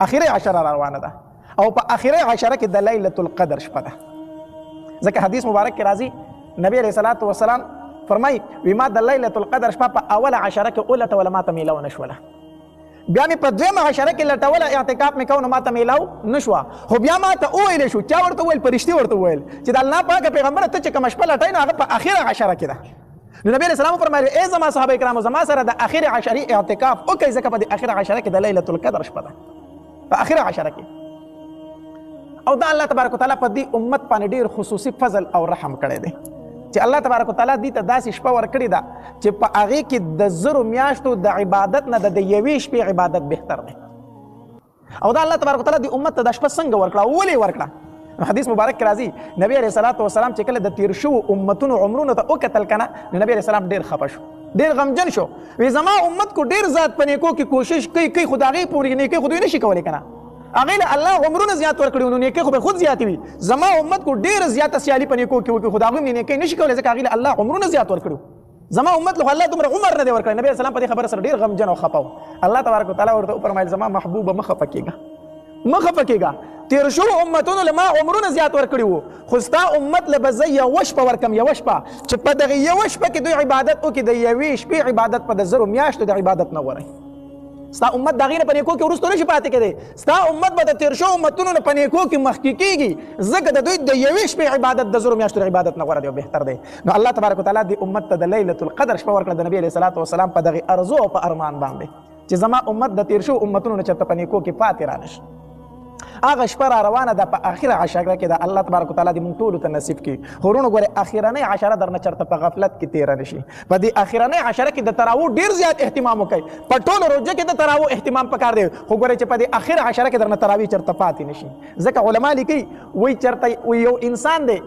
اخیری عشره را روانه ده او په اخیری عشره کې د لیلة القدر شپه ده. ځکه حدیث مبارک کې راځي نبی علیه الصلاة والسلام فرمایي وی ما د لیلة القدر شپه په اوله عشره کې ولټوله، ما ته میلاو نه شوله. بیا مې په دویمه عشره کې لټوله، اعتکاف مې کوو نو ما ته میلاو نه شوه. خو بیا ما ته وویل شو، چا ورته وویل؟ فرشتې ورته وویل چې د الله پاک پیغمبره ته چې کومه شپه لټوې نو هغه په اخیره عشره کې ده. نو نبی علیه السلام وفرمایل ای زما صحابه کرامو زما سره د اخیرې عشرې اعتکاف وکړئ، ځکه په دې اخیره عشره کې د لیلة القدر شپه ده، په اخیره عشره کې. او دا الله تبارک وتعالی په دې امت باندې ډېر خصوصي فضل او رحم کړی دی چې الله تبارک وتعالی دې ته داسې شپه ورکړې ده چې په هغې کې د زرو میاشتو د عبادت نه د یوې شپې عبادت بهتر دی. او دا الله تبارک وتعالی دې امت ته دا شپه څنګه ورکړه او ولې ورکړه؟ حدیث مبارک کې راځي نبی علیه الصلاة والسلام چې کله د تیر شوو امتونو عمرونو ته وکتل که نه، نو نبی علیه السلام ډېر خفه شو، ډېر غمجن شو. وی زما امت کو ډېر زیات په نیکو کې کوشش کوي کوي، خو د هغې پورې نیکۍ خو دوی نشي کولی که نه، هغې له الله عمرونه زیات ورکړي نو نیکۍ خو به خود زیاتې وي. زما امت کو ډېره زیاته سیالي په نیکو کې وکړي خو د هغوی نیکۍ نشي کولی، ځکه هغې له الله عمرونه زیات ورکړي. زما امت له الله دومره عمر نه دی ورکړی. نبی علیه السلام په دې خبره سره ډېر غمجن او خفه و. الله تبارک وتعالی ورته وفرمایل زما محبوبه مه خفه کېږه، مه خفه کېږه، تېر شوو امتونو له ما عمرونه زیات ورکړي وو، خو ستا امت له به زه یوه شپه ورکم، یوه شپه چې په دغې یوه شپه کې دوی عبادت وکړي، د یوې شپې عبادت په د زرو میاشتو د عبادت نه غوره. ستا امت د هغې نه په نیکو کې وروسته نشي پاتې کېدی، ستا امت به د تېر شوو امتونو نه په نیکو کې مخکې کېږي، ځکه د دوی د یوې شپې عبادت د زرو میاشتو د عبادت نه غوره دی او بهتر دی. نو الله تبارک وتعالی دې امت ته د لیلة القدر شپه ورکړه د نبی علیه الصلاة والسلام په دغې ارزو او په ارمان باندې چې زما امت د تېر شوو امتونو نه چېرته په نیکو کې پاتې رانه شي. هغه شپه را روانه ده په اخیره عشره کې ده. الله تبارک وتعالی دې موږ ټولو ته نصیب کړي. خو وروڼو ګورئ اخیرنۍ عشره درنه چېرته په غفلت کې تېره نه شي. په دې اخیرنۍ عشره کې د تراوو ډېر زیات اهتمام وکړئ. په ټولو روژه کې د تراوو اهتمام پکار دی، خو ګورئ چې په دې اخیره عشره کې درنه تراویح چېرته پاتې نه شي. ځکه علما لیکي وایي چېرته یو انسان دی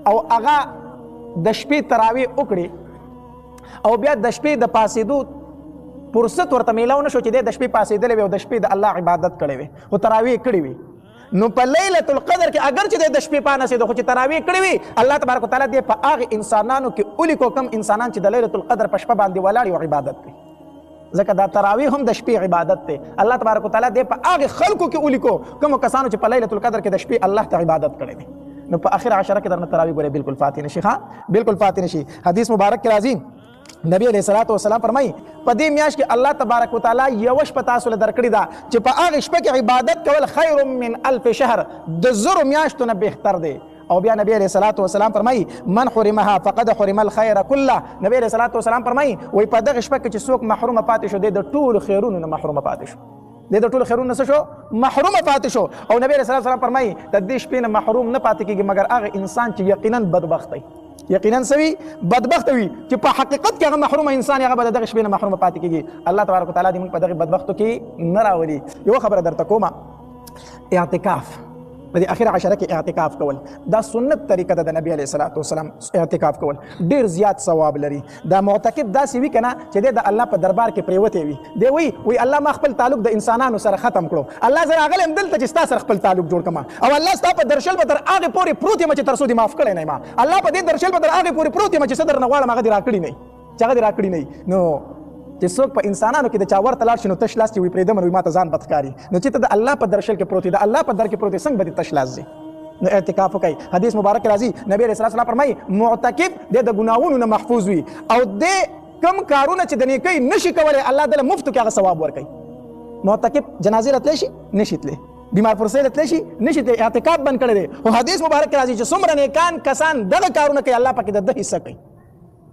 او هغه د شپې تراویح وکړي او بیا د شپې د پاسېدو فرصت ورته میلاو نه شو چې دی د شپې پاسېدلی وي او د شپې د الله عبادت کړی وي، خو تراویح کړې وي. نو په لیلة القدر کې اګر چې دی د شپې پانسېده خو چې تراویح کړې وي، الله تبارک وتعالی دی په هغې انسانانو کې ولیکو کوم انسانان چې د لیلة القدر په شپه باندې ولاړ او عبادت کوي. ځکه دا تراویح هم د شپې عبادت دی. الله تبارک وتعالی دی په هغې خلکو کې ولیکو کومو کسانو چې په لیلة القدر کې د شپې الله ته عبادت کړی دی. نو په اخر عشره کې درنه تراویح ګورئ بالکل فاتې نه شي، ښه بالکل فاتې نه شي. حدیث مبارک کې راځي نبی علیه الصلاة والسلام فرمایي په دې میاشت کې الله تبارک وتعالی یوه شپه تاسو له درکړې ده چې په هغې شپه کې عبادت کول خیر من الف شهر، د زرو میاشتو نه بهتر دی. او بیا نبی علیه الصلاة والسلام فرمایي من حرمها فقد حرم الخیر کله. نبی علیه الصلاة والسلام فرمایي وایي په دغې شپه کې چې څوک محرومه پاتې شو دی د ټولو خیرونو نه محرومه پاتې شو، دی د ټولو خیرونو نه څه شو؟ محرومه پاتې شو. او نبی علیه الصلاة والسلام فرمایي د دې شپې نه محروم نه پاتې کېږي مګر هغه انسان چې یقینا بدبخت دی، یقینا څه وي؟ بدبخت وي، چې په حقیقت کې هغه محروم انسان هغه به د دغې شپې نه محروم پاتې کېږي. الله تبارک وتعالی دې موږ په دغې بدبختو کې نه راولي. یوه خبره درته کومه، اعتکاف په دې اخیره عشره کې اعتکاف کول دا سنت طریقه ده د نبی علیه الصلاة والسلام. اعتکاف کول ډېر زیات ثواب لري. دا معتکف داسې وي که نه چې دی د الله په دربار کې پرېوتی وي، دی وایي وایي الله ما خپل تعلق د انسانانو سره ختم کړو، الله زه راغلی یم دلته چې ستا سره خپل تعلق جوړ کړم، او الله ستا په درشل به تر هغې پورې پروت یم چې تر څو دې معاف کړی نه یم، الله په دې درشل به تر هغې پورې پروت یم چې څه درنه غواړم هغه دې راکړي نه، چې هغه دې راکړي نه. نو چې څوک په انسانانو کې د چا ورته لاړ شي نو تش لاس چې وي پرېږدم نو ما ته ځان بد ښکاري. نو چې ته د الله په درشل کې پروت یې، د الله په در کې پروت یې، څنګه به دې تش لاس ځي؟ نو اعتکاف وکړئ. حدیث مبارک راځي نبی علیه الصلاة والسلام فرمایي معتکف دی د ګناهونو نه محفوظ وي او دی کم کارونه چې د نیکۍ نشي کولی الله دله مفتو کې هغه ثواب ورکوي. معتکف جنازې له تللی شي؟ نشي تللی. بیمار پرسۍ له تللی شي؟ نشي تللی. اعتکاف بند کړی دی. خو حدیث مبارک راځي چې څومره نیکان کسان دغه کارونه کوي الله پکې د ده حصه کوي،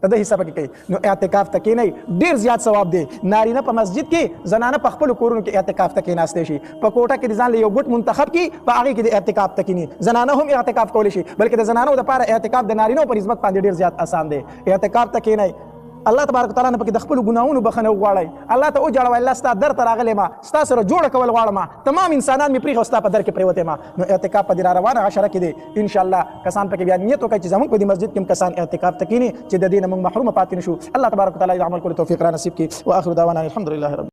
د ده حصه پکې کوي. نو اعتکاف ته کښېنئ، ډېر زیات ثواب دی. نارینه په مسجد کې، زنانه په خپلو کورونو کې اعتکاف ته کښېناستی شي. په کوټه کې د ځان له یو ګوټ منتخب کړي، په هغې کې د اعتکاف ته کښېني. زنانه هم اعتکاف کولی شي، بلکې د زنانو دپاره اعتکاف د نارینو په نسبت باندې ډېر زیات اسان دی. اعتکاف ته کښېنئ، الله تبارک وتعالی نه پکې د خپلو ګناهونو بخښنه وغواړئ، الله ته وژاړوئ، الله ستا در ته راغلی ما، ستا سره جوړه کول غواړم، تمام انسانان مې پرېښي او ستا په در کې پرېوتی ما. نو اعتکاف په دې را روانه عشره کې دی. انشاءالله کسان پکې بیا نیت وکړئ چې زموږ په دې مسجد کې هم کسان اعتکاف ته کښېني چې د دې نه موږ محرومه پاتې نه شو. الله تبارک وتعالی د عمل کولو توفیق را نصیب کړي. واخر دعوانا الحمدلله رب